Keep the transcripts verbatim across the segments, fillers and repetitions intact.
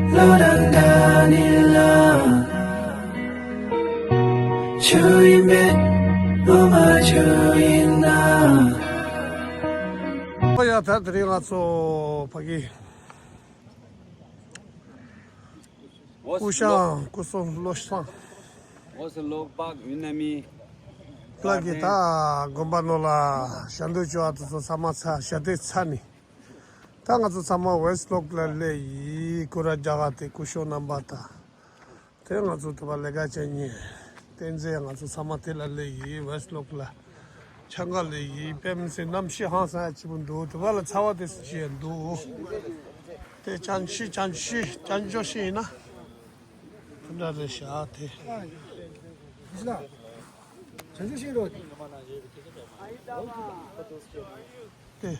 བློ་རང་འདྲ་ནི་ལ། ཆུ་ཡིན་མེད་བློ་མ་ཆུ་ཡིན་ན། ཨོ་ཡ། ད་དེ་རིང་ང་ཚོ་ཕ་གི། སྐུ་ཞབས་སྐུ་སྲུང་བློ་བཟང་། འོ་སི་ལོག་པག་ཡུན་ན་མི། ལགས་ཀྱི་ད་དགོན་པ་ནང་ལ་ཞལ་འདོན་བྱེད་པ་དེ་ཚོ་ཚང་མ་ཚར། ཞལ་འདེབས་ཚར་ནི། ད་ང་ཚོ་ཚང་མ་ཝེ་སི་ལོག་ལ་སླེབས་ཡིན། སྐུ་ར་རྒྱ་གར་དེ་སྐུ་ཞབས་རྣམ་པ་དང་། དེ་ང་ཚོ་ཐུབ་པ་ལས་ཀ་བྱེད་མཁན་བསྟན་འཛིན། ང་ཚོ་ཚང་མ་དེ་ལ་སླེབས་ཡིན། ཝེ་སི་ལོག་ལ་ཆང་ཁ་སླེབས་ཡིན། དཔེ་མི་སྲིད་གནམ་གཤིས་ཧང་སང་ཡ་སྐྱིད་པོ་འདུག་དུ་བ་ལ་ཚ་བ་དེ་སུ་ཞིག་འདུག་དེ་ཅང་ཤི་ཅང་ཤི་ཅང་ཅོ་ཤི་ཡིན་ན་དེ་འདྲ་རེད་ཤག་དེ། ཅང་ཅོ་ཤི་རོ། དེ།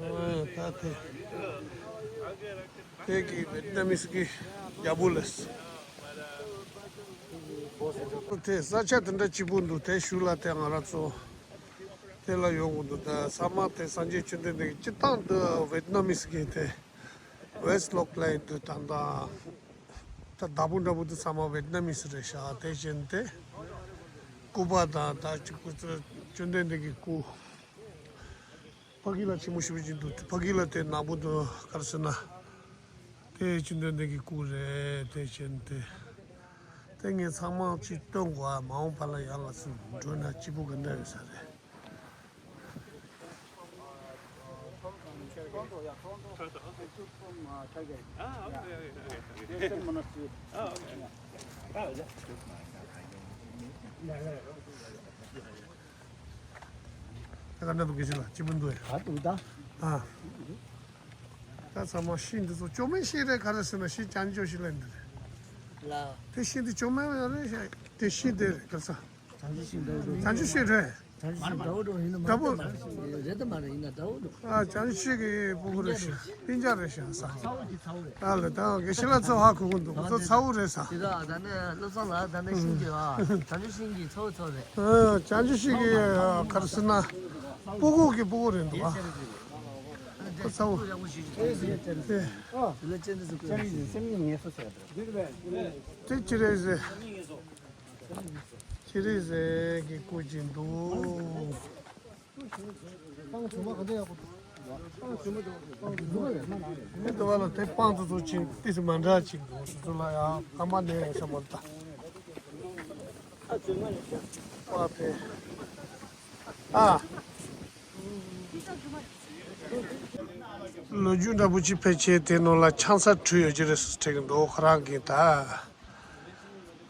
ཨོ་ད་དེ། དེ་གི་ཝེད་ན་མིས་གི་ཡ་བུ་ལས། དེ་ས་ཆ་དེ་འདྲ་སྐྱིད་པོ་འདུག་དེ་ཤུལ་ལ་དེ་ང་རང་ཚོ་དེ་ལ་ཡོང་གི་འདུག་ད་ས་མ་དེ་སངས་རྒྱས་བཅོམ་ལྡན་འདས་ཀྱི་སྤྱི་བཏང་དུ་ཝེད་ན་མིས་གི་དེ་ཝེ་སི་ལོག་ལ་ཡིན་འདུག་ད་ད་ད་བདག་པོ་འདྲ་པོ་དེ་ཚང་མ་ཝེད་ན་མིས་རེད་ཤག་དེ་བཞིན་དེ་སྐུ་པར་དང་ད་ཅིག་སྐུ་ཚེ་བཅོམ་ལྡན་འདས་ཀྱི་སྐུ། ཕ་གི་ལ་ཆེན་མོ་ཞེ་པོ་ཅིག་འདུག་ཕ་གི་ལ་དེ་ནག་པོ་འདུག་ག་རེ་ཟེར་ན། དེ་བཅོམ་ལྡན་འདས་ཀྱི་སྐུ་རེད། དེ་བཞིན་དེ། དེ་ངས་ཚང་མ་ཅིག་སྟོན་དགོས་ཨ། མ་འོངས་པ་ལ་ཡང་ང་ཚོ་འགྲོ་ན་སྐྱིད་པོ་ག་འདྲ་ཡོད་ས་རེད། ད་ག་འདྲ་འདུག་གི་ཞིག་ལ་སྐྱིད་པོ་འདུག་ཨེ། ཨ་འདུག་ད། ཨ། ད་ཚང་མ་ཤིང་འདི་ཚོ་ཅོ་མའི་ཤིང་རེད་ག་རེ་ཟེར་ན་ཤིང་ཅང་ཅོ་ཤིང་ལ་འདི་རེད། ལ། དེ་ཤིང་འདི་ཅོ་མའི་རེད་ཤག་དེ་ཤིང་དེ་རེད་ག་ས། ཅང་ཅོ་ཤིང་འདྲ་བོ་འདུག་ཅང་ཅོ་ཤིང་རེད། ཅང་ཅོ་ཤིང་འདྲ་བོ་འདུག་ཡིན་ན་འདྲ་པོ། མ་རེད་ད་མ་རེད་ཡིན་ན་འདྲ་བོ་འདུག་ཨ་ཅང་ཅོ་ཤིང་གི་སྤུ་གུ་རེད་ཤག་སྤུན་ཀྱག་རེད་ཤག་ས། ཚ་བོ་གི་ཚ་བོ་རེད། ཨ་ལ་ད་དགེ་བཤེས་ལགས་ཚོ་ཧ་གོ་གི་འདུག་ང་ཚོ་ཚ་བོ་རེད་ས། དེ་ད་ད་ནས་བློ་བཟང་ལགས་ད་ནས་ཤིང་གི་ཨ་ཅང་ཅོ་ཤིང་གི་ཚ་བོ་ཚ་བོ་རེད། ཨ་ཅང་ཅོ་ཤིང་གི་ག་རེ་ཟེར་ན་སྤུ་གུ་གི་སྤུ་གུ་རེད་འདུག་ཨ། ཁོ་ཚ་བོ། དེ། དེ་ཅི་རེད་ཟེར། ཅི་རེད་ཟེར་གི་སྐུ་ཅིག་འདུག་དེ་དུ་བ་ལ་དེ་སྤང་ཚོ་ཚོ་ཅིག་ཏི་སི་མ་འདྲ་ཅིག་འདུག་སུ་ཚོ་ལ་ཡང་ཀ་མ་ནེ་ས་མ་ལྟ། པ་ཕེ། ཨ། ལོ་རྒྱུས་འདྲ་པོ་ཅིག་ཕལ་ཆེར་དེ་ནང་ལ་ཆང་ས་བྲུས་ཡོད་ཀྱི་རེད་ཟེར་དྲན་གྱི་འདུག་ཁོ་རང་གིས་ད།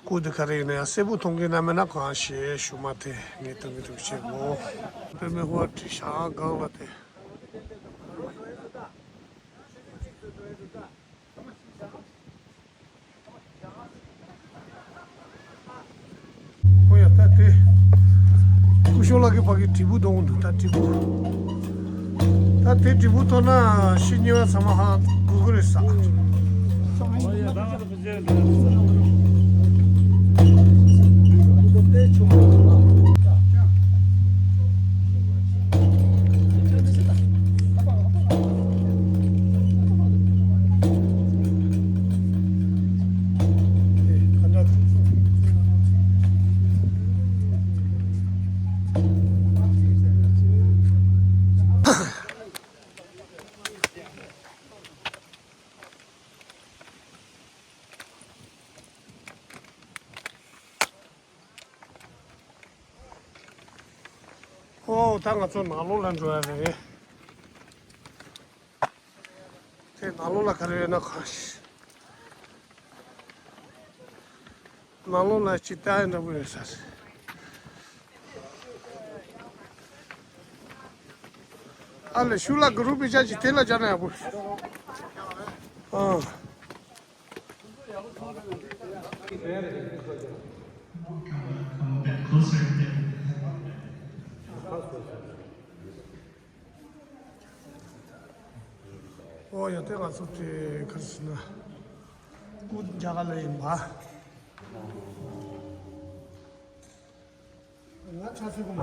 སྐུ་དེ་ག་རེ་ཡིན་ན་ཡང་གསལ་པོ་མཐོང་གི་ན་མེད་ན་གང་ཞེས་ཞུ་མ་དེ་ངས་སྟོན་གི་འདུག་ཅེས་མོ། པད་མའི་ཧོ་བྲིས་ཤག་སྒང་ལ་དེ། ཨོ་ཡ་ད་དེ། སྐུ་ཞབས་ལགས་ཀྱི་ཕ་གི་དྲིལ་བུ་གཏོང་གི་འདུག་ད་དྲིལ་བུ། ད་དེ་དྲིལ་བུ་གཏོང་ན་ཤི་ཉེ་བ་ཚང་མ་ཧ་གོ་གི་རེད་ས། ཨོ་ད་ང་ཚོ་ནང་ལོགས་ལ་འགྲོ་ཡ་རེད། དེ་ནང་ལོགས་ལ་ག་རེ་ཡོད་ན་གང་ཤེས། ནང་ལོགས་ལ་ཅི་ལྟ་ཡ་འདྲ་པོ་ཡོད་ས་རེད། ཨ་ལེ་ཤུ་ལ་གུ་རུ་པི་ཅ་ཅི་དེ་ལ་ཅ་ན་ཡག་པོ། ཨ། ཨོ་ཡ་དེ་ང་ཚོ་དེ་ག་རེ་ཟེར་ན། སྐུ་རྒྱ་གར་ལ་ཡིན་པ། ང་ཆ་ཚིག་གོ་མ།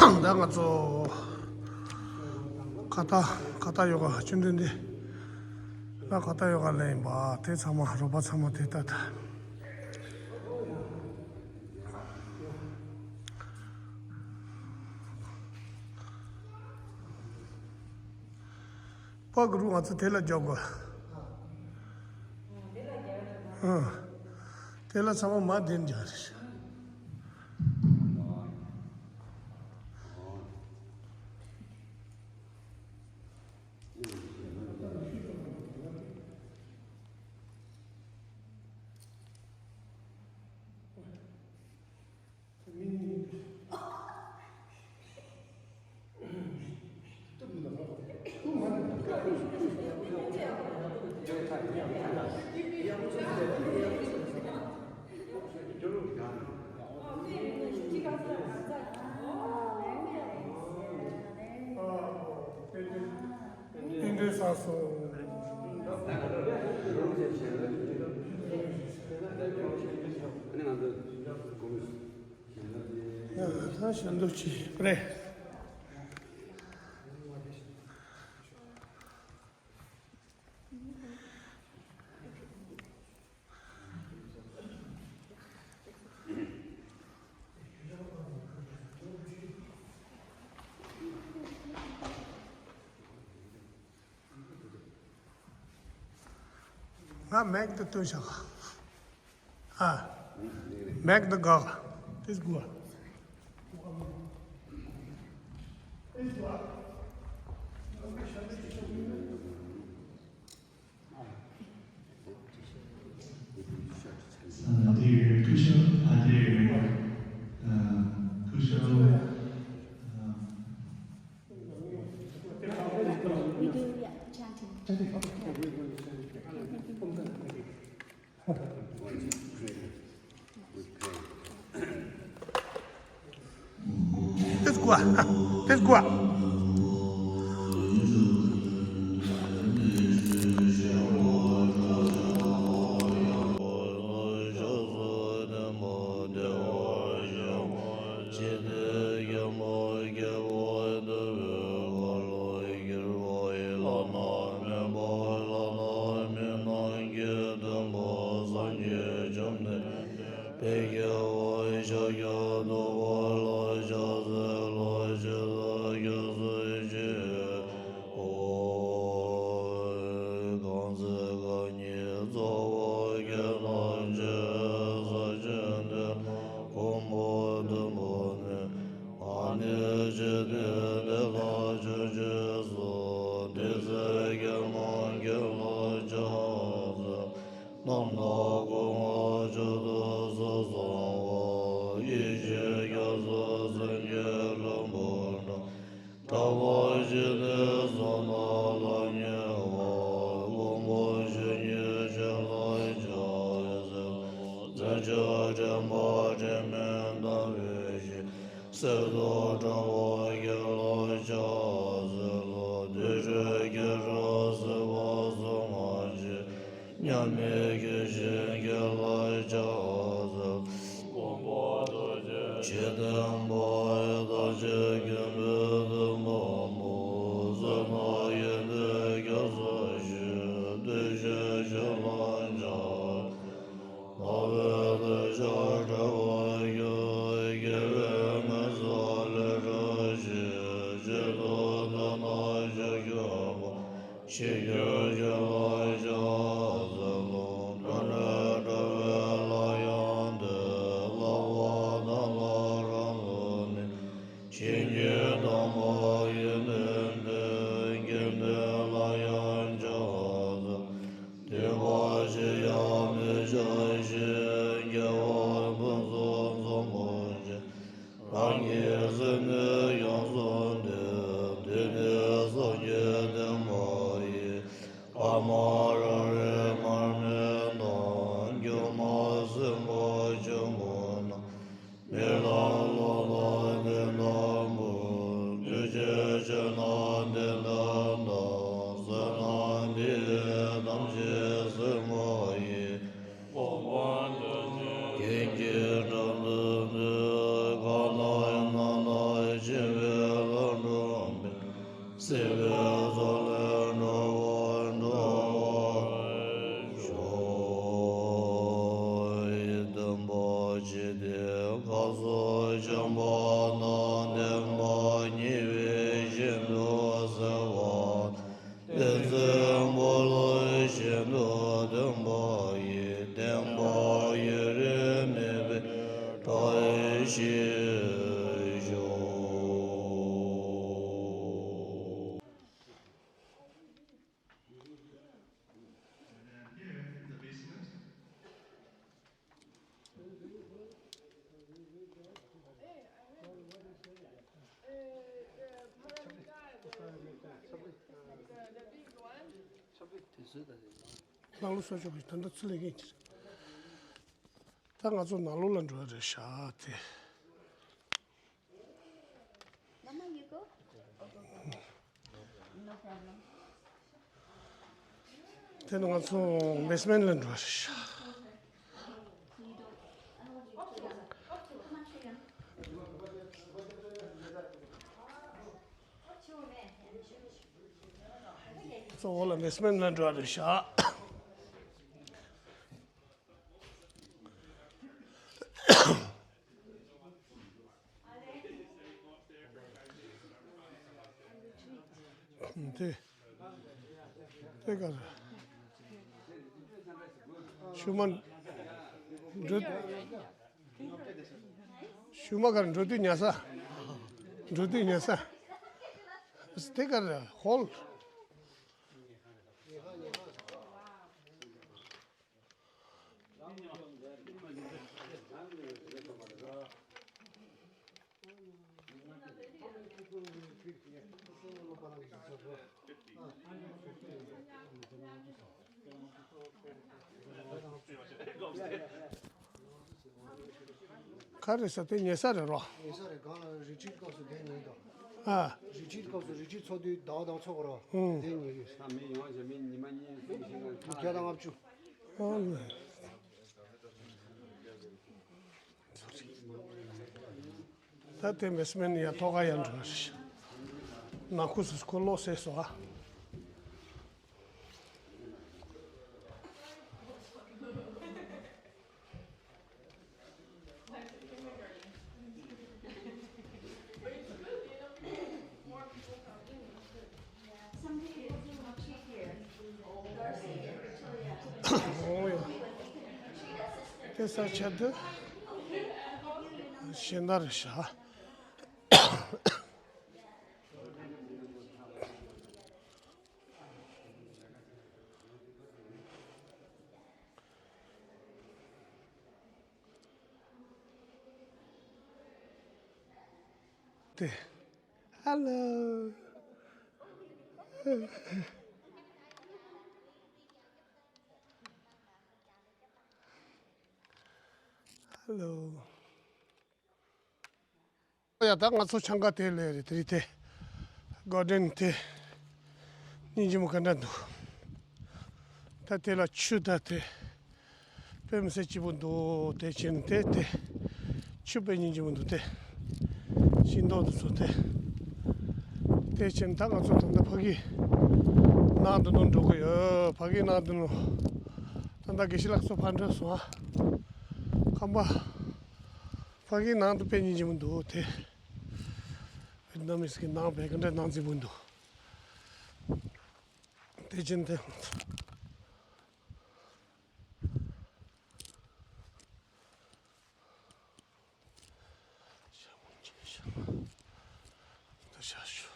ད་ང་ཚོ་ཁ་ཏ་ཁ་ཏ་ཡོ་ག་ཆུ་འདི་འདི་ལ་ཁ་ཏ་ཡོ་ག་ལེན་པ་དེ་ཚང་མ་རོགས་པ་ཚང་མ་དེ་ལྟ་ད། པ་གུ་རུ་ང་ཚོ་དེ་ལ་རྒྱག་དགོས། ཨ། དེ་ལ་ཚང་མ་མ་བདེན་རྒྱག་རེད། ཨིན་འདྲེ་ས་སོ། ད་ཞབས་འདེགས་ཅིག་རེད། ང་མེག་ཏུ་སྟོན་བཞག་ཨ། མེག་ཏུ་ག This good. Uh, dear Kusha, uh, dear, uh, Kusha, uh, We do, yeah, chanting. Let's go. Let's go. ནང་ལོགས་སོ་ཆོག་གི་ད་ལྟ་ཚུར་ལེན་མཁན་གྱི་རེད། ད་ང་ཚོ་ནང་ལོགས་ལ་འགྲོ་ཡ་རེད་ཤག་དེ། དེ་ནི་ང་ཚོ་བེ་སི་མེན་ཊི་ལ་འགྲོ་བ་རེད་ཤག་ཚོ་འོག་ལ་བེ་སི་མེན་ཊི་ལ་འགྲོ་བ་རེད་ཤག་དེ། དེ་གར། ཤུ་མ། འགྲོ། ཤུ་མ་གར་འགྲོ་དུས་ཉལ་ས། འགྲོ་དུས་ཉལ་ས། དེ་གར་ཧོལ། ག་རེ་ཟེར་དེ་ཉལ་ས་རེད་རོ། ཉལ་ས་རེད། གང་ལ་རི་ཊི་རིཊ་སྐབས་སུ་དེ་ཉལ་དང་། ཨ། རི་ཊི་རིཊ་སྐབས་སུ་རི་ཊི་རིཊ་ཚོགས་དུས་ཟླ་བ་དང་ཚོགས་རོ། ཨང་། དེ་ཉལ་ཡོད། ས་མེད་ཡོང་བཞིན་མི་ཉི་མ་གཉིས་གསུམ་ཞིག་ལ་བརྒྱ་དང་ལྔ་བཅུ། ཨང་། ད་དེ་བེ་སི་མེན་ཊི་ཡ་ཐོག་ཁ་ཡ་འགྲོ་བ་རེད། ནང་ཁུག་སུ་ཁོ་ལོག་སེ་སོ་ཨ། ཨོ་ཡ། དེ་ས་ཆ་དེ་ཤིང་རྟ་རེད་ཤག་དེ། ཧ་ལོ། ཧ་ལོ། ཡ་ད་ང་ཚོ་ཆང་ཁ་དེ་ལས་རེད། དེ་རིང་དེ་གར་ཌེན་དེ་སྙིང་རྗེ་མོ་ག་འདྲ་འདུག་ད་དེ་ལ་ཆུ་ད་དེ་དཔེ་མི་སྲིད་སྐྱིད་པོ་འདུག་དེ་བྱས་ནས་དེ་དེ་ཆུ་དཔེ་སྙིང་རྗེ་མོ་འདུག་དེ་ཤིང་ཏོག་དེ་ཚོ་དེ། དེ་བྱས་ནས་ད་ང་ཚོ་ད་ལྟ་ཕ་གི་ནང་དུ་འགྲོ་གི་ཡོད། ཕ་གི་ནང་དུ་ནོ། ད་ལྟ་དགེ་བཤེས་ལགས་ཚོ་ཕར་འགྲོ་སོང་ཨ། ཁམས་པ། ཕ་གིའི་ནང་དུ་དཔེ་སྙིང་རྗེ་མོ་འདུག་དེ། ཝེ་ཏི་ནམ་མི་སི་གི་ནང་དཔེ་ག་འདྲ་ནང་རྫིག་པོ་འདུག་དེ་ཅན་དེ། ཤ་མོ་ཆེ་ཤ་མ། འདི་ཤ་ཤོ།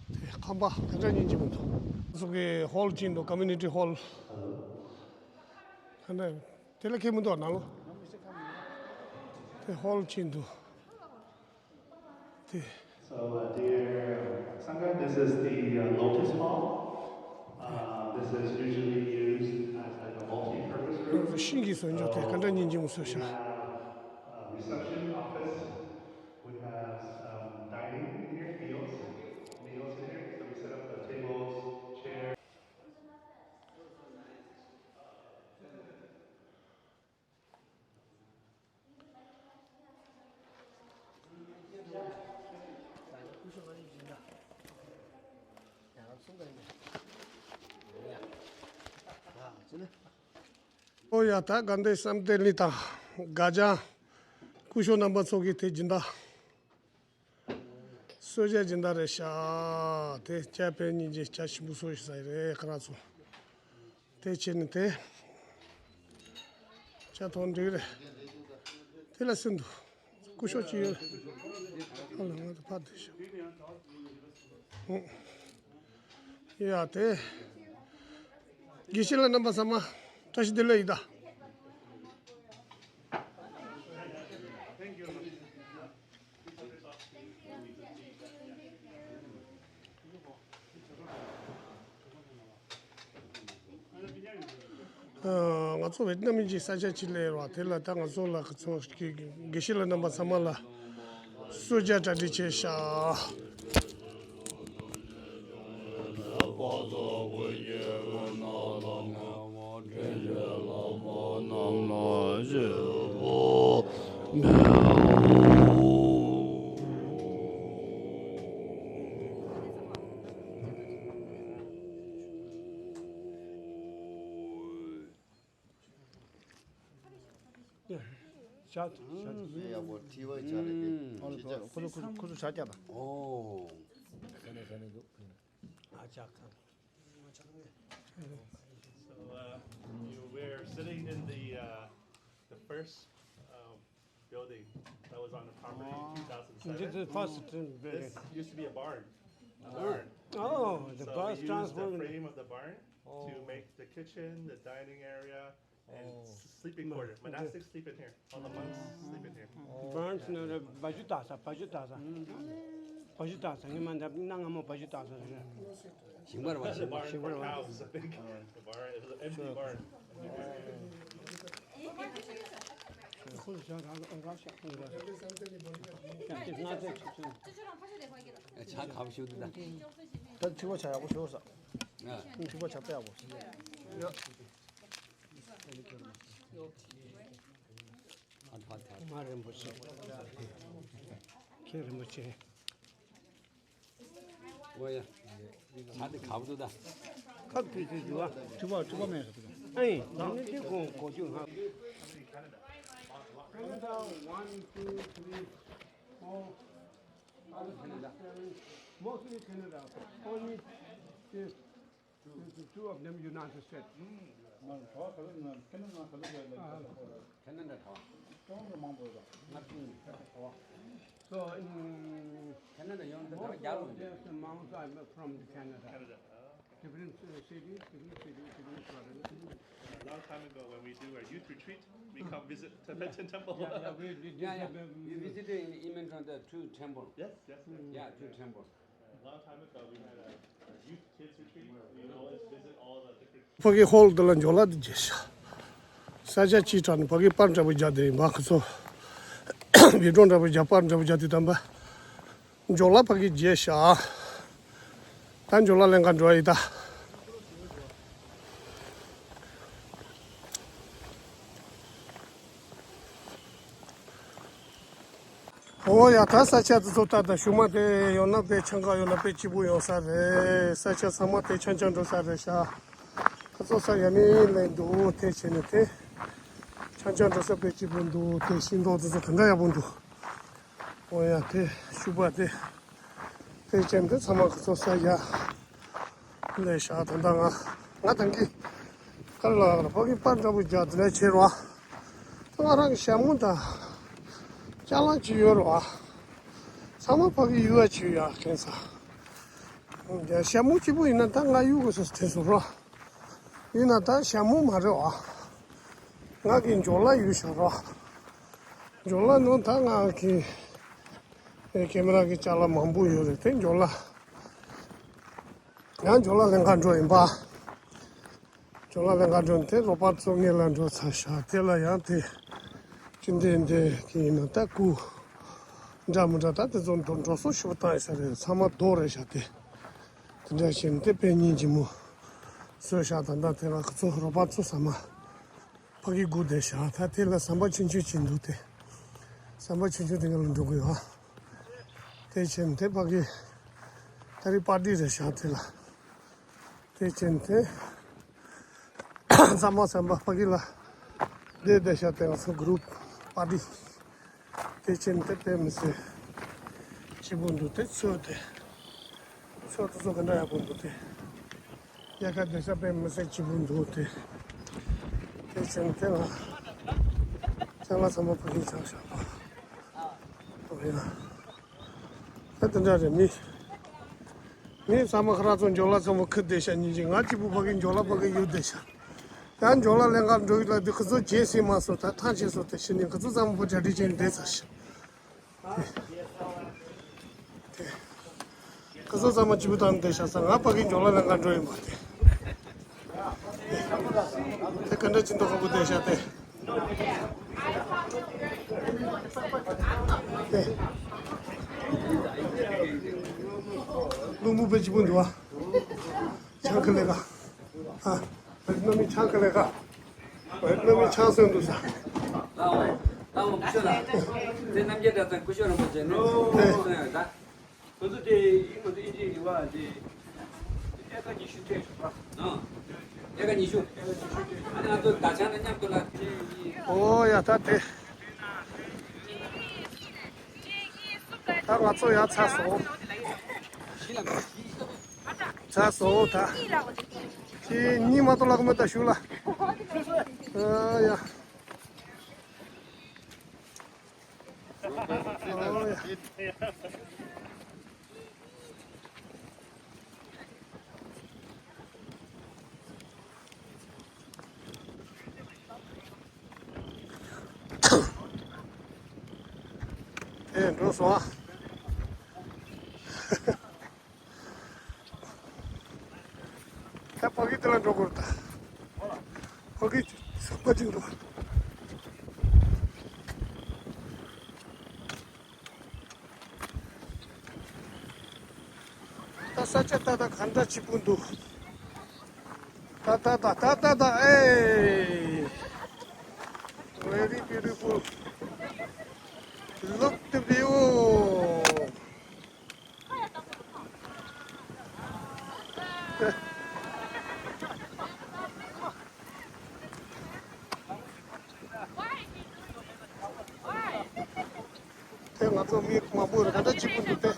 དེ་ཁམས་པ་ག་འདྲ་སྙིང་རྗེ་མོ་འདུག་སོགས་ཀྱི་ཧོལ་ཅིག་འདུག་ཀོ་མུ་ནི་ཊི་ཧོལ། ག་འདྲ་དེ་ལ་ཁེལ་མི་འདུག་ནང་ལོ། དེ་ཧོལ་ཅིག་འདུག་དེ། So, uh, dear Sangha, this is the uh, Lotus Hall. Uh, this is usually used as like a multi-purpose room. ཤིང་གི་བཟོ་འཇོག་དེ་ག་འདྲ་སྙིང་རྗེ་མོ་བཟོས་ཤག we have uh, reception office. We have some dining here, meals, meals here. So we set up the tables, chairs. ཨོ་ཡ། ད་དགའ་ལྡན་བསམ་གཏན་གླིང་དང་དགའ་ལྗང་སྐུ་ཞབས་རྣམ་པ་ཚོ་གིས་དེ་སྦྱིན་བདག་གསོལ་ཇ་སྦྱིན་བདག་རེད་ཤག་དེ་སྐྱ་དཔེ་སྙིང་རྗེ་སྐྱ་ཆེན་པོ་བཟོ་ཞིག་ཟ་ཡི་རེད་ཁ་རག་ཚོ། དེ་བྱས་ནས་དེ་ཇ་འཐུང་འགྲིག་རེད། དེ་ལ་སྲིད་འདུག་སྐུ་ཞབས་ཅིག་ཡོད་རེད། ཨ་ལ་ང་ཚོ་ཕར་བསྡད་ཤག་ཡ་དེ། དགེ་བཤེས་ལགས་རྣམ་པ་ཚང་མ་བཀྲ་ཤིས་བདེ་ལེགས་ཡིན་ད། ང་ཚོ་ཝེ་ཏི་ནམ་གྱི་ས་ཆ་ཅིག་སླེབས་ར། དེ་ལ་ད་ང་ཚོ་ལ་ཁ་ཚོ་དགེ་བཤེས་ལགས་རྣམ་པ་ཚང་མ་ལ་གསོལ་ཇ་གྲ་སྒྲིག་བྱས་ཤག་ཡག་པོ་ཁྲི་བ་ཆ་རེ་གི། ཁོ་ཚོ་ཁོ་ཚོ་ཁོ་ཚོ་ཆ་རྒྱག་དང་། ཨོ། ཨ་ཅག So, uh, you, we're sitting in the, uh, the first, um, building that was on the property in This two thousand seven. Is the first building. This used to be a barn. A barn. Oh, the So we barn used the transformed. Frame of the barn to Oh. Make the kitchen, the dining area, and Oh. S- sleeping quarter. Monastic sleep in here. All the monks sleep in here. Barns ནི་བ་ཞུ་བཏགས་ས། བ་ཞུ་བཏགས་ས། བ་ཞུ་བཏགས་ས། ངས་མ་འདབ་གནའ་སྔ་མོ་བ་ཞུ་བཏགས་ས་རེད། ཞིང་པར་བ། It's a barn for cows, I think. The barn, it was an empty barn. ཁོ་ཚོ་ཞག་རང་ལ་ཨང་ག་ཤག་ཁོ་ཚོ་ཞག་ཏི་སྣ་ཚོགས་ཆུ་ཚོད། ཆ་ཁ་བ་ཤུ་དུ་ད། ད་ཕྱུ་པ་ཆ་ཡག་པོ་ཤོར་ས། ཕྱུ་པ་ཆ་ད་ཡག་པོ། མ་རིན་པོ་ཆེ། ཁྱེད་རིན་པོ་ཆེ། ཨོ་ཡ། ཆ་དེ་ག་བུ་དུ་ད། ཁབ་དུས་དུས་དུ་བ། ཕྱུ་པ་ཕྱུ་པ་མེད་ས་དུ། ཨེ་ཡིན་ད་ནི་དེ་གོང་གོ་རྒྱུ་ཧ། Canada, one, two, three, four, five, six, seven, mostly Canada. Only this Two of them United States. Canada. So in most of the monks are from Canada. Different uh, cities, different cities, different provinces. A long time ago, when we do our youth retreat, we come visit Tibetan temple. Yeah, yeah, we, we, yeah, yeah. We visited in Imenton, the two temple. Yes, yes, yes. Yeah, two temples. ཕ་གི་ཧོལ་དེ་ལ་འཇོ་ལ་དེ་རྒྱས་ཤག་ས་ཆ་གཅིག་དྲག་ནས་ཕ་གི་པར་འདྲ་པོ་རྒྱག་དེ་ཡིན་པ། ཁོ་ཚོ་བི་ཌིའོ་འདྲ་པོ་རྒྱག་པར་འདྲ་པོ་རྒྱག་དུས་དམ་པ་འཇོ་ལ་ཕ་གི་རྒྱས་ཤག་ད་འཇོ་ལ་ལེན་ག་འགྲོ་ཡི་ད། ཨོ་ཡ། ད་ས་ཆ་དེ་ཚོ་ལྟ་དང་། གཞུག་མ་དེ་ཡོང་ན་དཔེ་ཆང་ཁ་ཡོང་ན་དཔེ་སྐྱིད་པོ་ཡོང་ས་རེད། ས་ཆ་ཚང་མ་དེ་ཆང་ཆང་འགྲོ་ས་རེད་ཤག་ཁ་ཚོ་ས་ཡ་མི་ལེན་འདུག་དེ་བྱས་ནས་དེ་ཆང་ཆང་འགྲོ་ས་དཔེ་སྐྱིད་པོ་འདུག་དེ་ཤིང་ཏོག་དེ་ཚོ་ག་འདྲ་ཡག་པོ་འདུག་ཨོ་ཡ། དེ་ཤུག་པ་དེ་དེ་བྱས་ནས་དེ་ཚང་མ་ཁ་ཚོ་ས་ཡ། ལས་ཤག་ད་ལྟ་ང་ང་དང་གི་ཁར་ལ་ཕ་གི་པར་འདྲ་པོ་རྒྱག་དེ་ནས་བྱེད་རོགས། ད་ང་རང་གི་ཞྭ་མོ་དང་ཅ་ལག་ཅིག་ཡོད་རོགས། ཚང་མ་ཕ་གི་ཡུལ་བ་ཅིག་ཡོད་ཡ་མཁན་ས། ཞྭ་མོ་གཅིག་པོ་ཡིན་ན་ད་ང་གཡུག་དགོས་ས་དྲན་སོང་རོགས། ཡིན་ན་ད་ཞྭ་མོ་མ་རེད་བ། ང་གི་འཇོ་ལ་ཡུལ་ཤག་རོགས། འཇོ་ལ་ནང་ད་ང་གི་ཨེ་ཀེ་མ་ར་གི་ཅ་ལག་མང་པོ་ཡོད་རེད་དེ་འཇོ་ལ། ཡང་འཇོ་ལ་ལེན་ག་འགྲོ་ཡིན་པ། འཇོ་ལ་ལེན་ག་འགྲོ་ནས་དེ་རོགས་པ་ཚོ་སྔོན་ལ་འགྲོ་ཚར་ཤག་དེ་ལ་ཡང་དེ་ཅི་འདྲ་འདྲ་གི་ཡིན་ན་ད་སྐུ་འདྲ་མི་འདྲ་ད་དེ་ཚོ་འགྲོ་འགྲོ་སོང་ཞུ་བ་བཏང་ཡོད་ས་རེད། ཚང་མ་རྡོ་རེད་ཤག་དེ་དེ་འདྲ་བྱས་ནས་དེ་དཔེ་སྙིང་རྗེ་མོ་བཟོས་ཤག་ད་ལྟ་དེ་ལ་ཁོ་ཚོ་རོགས་པ་ཚོ་ཚང་མ། ཕ་གི་སྒུག་བསྡད་ཤག་ད་དེ་ལ་ཟམ་པ་ཆུང་ཆུང་ཅིག་འདུག་དེ་ཟམ་པ་ཆུང་ཆུང་དེ་ང་ལ་འགྲོ་དགོས་ཡོད། དེ་བྱས་ནས་དེ་ཕ་གི་ད་རེས་པར་ཊི་རེད་ཤག་དེ་ལ་དེ་བྱས་ནས་དེ་ཟམ་པ་ཟམ་པ་ཕ་གི་ལ་བསྡད་བསྡད་ཤག་དེ་ང་ཚོ་གུ་རུབ་པར་ཊི། དེ་ཕྱིན་དེ་དཔེ་མི་སྲིད་སྐྱིད་པོ་འདུག་དེ་ཚོ་དེ་ཚོ་དེ་ཚོ་ག་འདྲ་ཡག་པོ་འདུག་དེ་དབྱར་ཁ་བསྡད་ས་དཔེ་མི་སྲིད་སྐྱིད་པོ་འདུག་དེ་དེ་ཕྱིན་དེ་ང་ཅ་ལག་ཚང་མ་ཕ་གིར་ཆགས་བཞག་པ། ཨོ་ཡ། ད་དེ་འདྲ་རེད། མི་མི་ཚང་མ་ཁ་རག་ཚོ་འཇོ་ལ་ཚང་མ་ཁུར་བསྡད་ཤག་སྙིང་རྗེ། ང་གཅིག་པུ་ཕ་གིར་འཇོ་ལ་ཕ་གིར་ཡུར་བསྡད་ཤག་ཡང་འཇོ་ལ་ལེན་ག་འགྲོ་ཡི་ལ་དེ་ཁོ་ཚོ་རྗེས་ཟིན་མ་སོང་། ད་ཐང་ཆད་སོང་། དེ་ཕྱིན་ནས་ཁོ་ཚོ་ཚང་མ་པོ་གྲ་སྒྲིག་བྱས་ནས་བསྡད་ཚར་ཤག་ཁ་སང་ཚང་མ་སྐྱིད་པོ་བཏང་བསྡད་ཤག་ས། ང་ཕ་གིའི་འཇོག་ལ་ལེན་ག་འགྲོ་ཡིན་པ་དེ། དེ་ག་འདྲ་ཅིག་མདོག་ཁ་པོ་བསྡད་ཤག་དེ། དེ། རླུང་བུ་དཔེ་སྐྱིད་པོ་འདུག་ཨ། ཆང་ཁ་ལེ་ག་ཨ། བེད་ནམ་མི་ཆང་ཁ་ལེ་ག་བེད་ནམ་མི་ཆང་སོན་འདུག་ས། ལའོ། ལའོ་སྐུ་ཞབས་ལགས། དེ་རྣམ་རྒྱལ་གྲྭ་ཚང་སྐུ་ཞབས་རིན་པོ་ཆེ་ནོ་སོན་ཡོད་ད། ང་ཚོ་དེ་ཡིན་ང་ཚོ་ཨིན་ཇིའི་རིག་པ་དེ་ཨེ་ཀ་ཉི་ཤུ་ཐེབས་བྱུང་བ། ཨ། ཨེ་ཀ་ཉི་ཤུ། ཨ་ནི་ང་ཚོ་ད་ཆ་ནས་མཉམ་དུ་ལ་དེ་ཡིན། ཨོ་ཡ་ད་དེ། ད་ང་ཚོ་ཡར་ཚར་སོང་། ཚར་སོང་ད། དེ་གཉིས་མ་གཏོགས་ལག་མ་ད་ཞུ་ལ། ཨ་ཡ། ཨེ་འགྲོ་སོང་ཨ། ད་ཕ་གི་དེ་ལ་འགྲོ་དགོས་རེད་ད། ཕ་གི་ཟམ་པ་ཅིག་འགྲོ། ད་ས་ཆ་ད་ད་ག་འདྲ་སྐྱིད་པོ་འདུག་ད་ད་ད་ད་ད་ད་ཨེ། Very beautiful. Look the view. དེ་ང་ཚོ་མི་མང་པོ་རེད། ད་ལྟ་གཅིག་པུ་འདུག་སྟེ།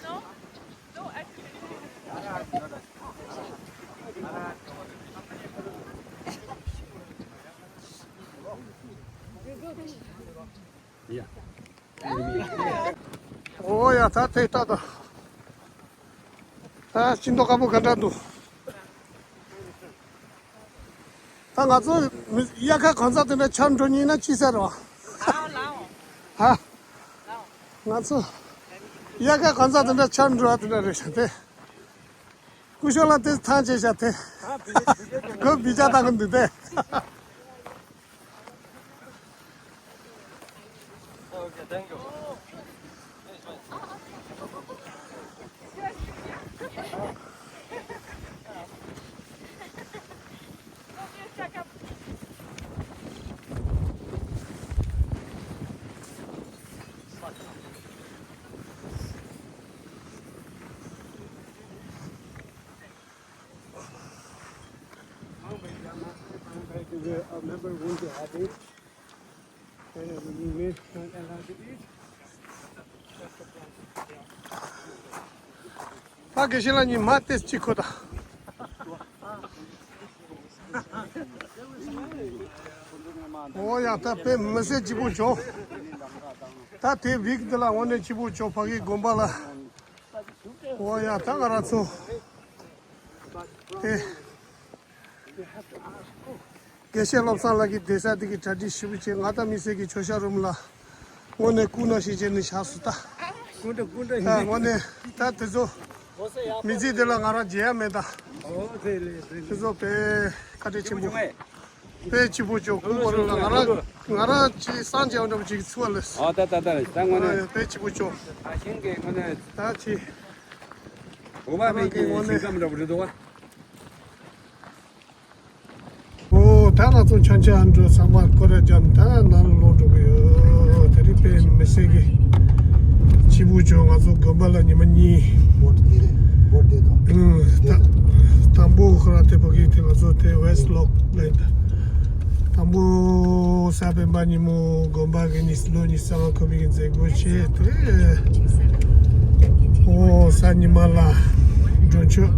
ཡ། ཨོ་ཡ་ད་དེ་ལྟ་ད། ད་ཤིང་ཏོག་དཀར་པོ་ག་འདྲ་འདུག་ད་ང་ཚོ་མི་དབྱར་ཁ་གང་ཚ་དེ་འདྲ་ཆར་འགྲོ་ཉིན་ན་ཅི་ཟེར་རོ། ཧ། ང་ཚོ་དབྱར་ཁ་གང་ཚ་དེ་འདྲ་ཆར་འགྲོ་བ་དེ་འདྲ་རེད་ཤག་དེ། སྐུ་ཞབས་ལ་དེ་ཐང་ཆད་ཤག་དེ། གོ་བི་ཇ་བཏང་གི་འདུག་དེ། Okay, thank you. ད་དགེ་བཤེས་ལགས་གཉིས་མ་ཏེས་གཅིག་ཁོ་ད། ཨོ་ཡ་ད་དཔེ་མི་སྲིད་སྐྱིད་པོ་བྱུང་། ད་དེ་བིག་འདི་ལ་དངོས་གནས་སྐྱིད་པོ་བྱུང་ཕ་གི་དགོན་པ་ལ། ཨོ་ཡ་ད་ང་རང་ཚོ། དེ། དགེ་བཤེས་བློ་བཟང་ལགས་ཀྱིས་བསྡད་ས་དེ་གི་གྲ་སྒྲིག་ཞེ་པོ་བྱས། ང་དང་མི་སེར་གྱི་མཆོད་བཤམས་རུམ་ལ་དངོས་གནས་སྐུ་ན་ཤིང་བྱས་ནས་བཞག་སོང་ད། སྐུ་འདྲ་སྐུ་འདྲ་ད་ཡིན། དངོས་གནས་ད་དེ་ཚོ་མི་ཚེ་འདི་ལ་ང་རང་བརྗེད་ཡ་མེད་ད། ཨོ་དེ་ལས་དེ་ཚོ་དཔེ་བཀའ་དྲིན་ཆེན་པོ། དཔེ་སྐྱིད་པོ་བྱུང་། སྐུ་པར་ལ་ང་རང་ང་རང་ཅིག་སངས་རྒྱས་འདྲ་པོ་ཅིག་ཚུར་ལ། ཨ་ད་ད་ད་ད་དངོས་གནས། དཔེ་སྐྱིད་པོ་བྱུང་། ད་ཤིང་གི་དངོས་གནས། ད་ཅི། འོ་མ་མེད་ཀྱི་ང་རང་གི་དངོས་གནས་ཞིང་ཁམས་འདྲ་པོ་རེད་འདུག་བ། ཨོ་ད་ང་ཚོ་འཆམ་འཆམ་འགྲོ་ཚང་མ་སྐོར་ར་འཇམ་ད་ནང་ལོག་འགྲོ་གི་ཡོད། དེ་རིང་དཔེ་མི་སྲིད་གི་སྐྱིད་པོ་བྱུང་། ང་ཚོ་དགོན་པ་ལ་ཉི་མ་གཉིས། བོད་དེ་བོད་དེ་དང་། ཨུ། ད་དང་པོ་ཁོ་ར་དེ་ཕ་གི་དེ་ང་ཚོ་དེ་ཝེ་སི་ལོག་ལ་ཡིན་ད། དང་པོ་གཟའ་སྤེན་པ་ཉིན་མོ་དགོན་པ་གི་ནི་ལོ་ཉི་ཤུ་རྩ་ལྔ་འཁོར་བའི་མཛད་སྒོ་བྱས་ཏེ། ཨོ་གཟའ་ཉི་མ་ལ་མགྲོན་ཆོས།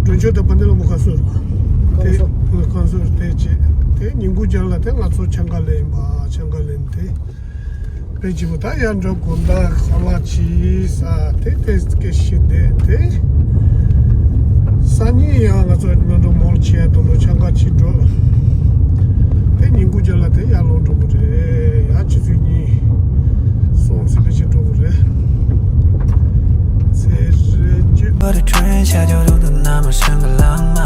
མགྲོན་ཆོས་དང་པ་ཎི་ལ་མོ་ཁ་སོར་དེ་ཁོང་ཚོར་དེ་བྱས་ཏེ་ཉིན་གུང་རྒྱབ་ལ་དེ་ང་ཚོ་ཆང་ཁ་ལེན་པ་ཆང་ཁ་ལེན་ཏེ། དཔེ་སྐྱིད་པོ། ད་ཡར་འགྲོ་དགོང་དག་ཁ་ལག་ཅིག་ཟ་དེ་དེ་སྐད་ཤེས་བསྡད་དེ། སང་ཉིན་ཡང་ང་ཚོ་སྔོན་འགྲོ་མོལ་བྱས་དུ་ལོ་ཆང་ཁ་ཅིག་འགྲོ། དེ་ཉིན་གུང་རྒྱབ་ལ་དེ་ཡར་ལོག་འགྲོ་གི་རེད། ཡར་ཆུ་ཚོད་གཉིས། ཤ་ཇོ་རུ་དུ་ན་མ་ཤང་གི་ལང་མ།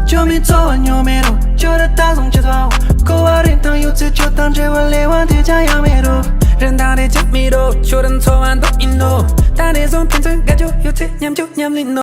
ཇོ་མི་ཚོ་བ་ཉོ་མེ་རོ་ཇོ་ར་ད་སོང་ཆེ་ཚོ། ཁོ་བ་རིན་ཐང་ཡོད་ཚེ་ཇོ་དང་འབྲེལ་བ་ལས་བ་དེ་ཅང་ཡང་མེ་རོ། རིན་ཐང་རེ་ཅང་མེ་རོ་ཇོ་ར་ཚོ་བ་འདོ་ཨིན་ནོ། ད་རེ་སོང་ཕན་ཚུན་དགའ་ཇོ་ཡོད་ཚེ་མཉམ་ཇོ་མཉམ་ལིན་ནོ།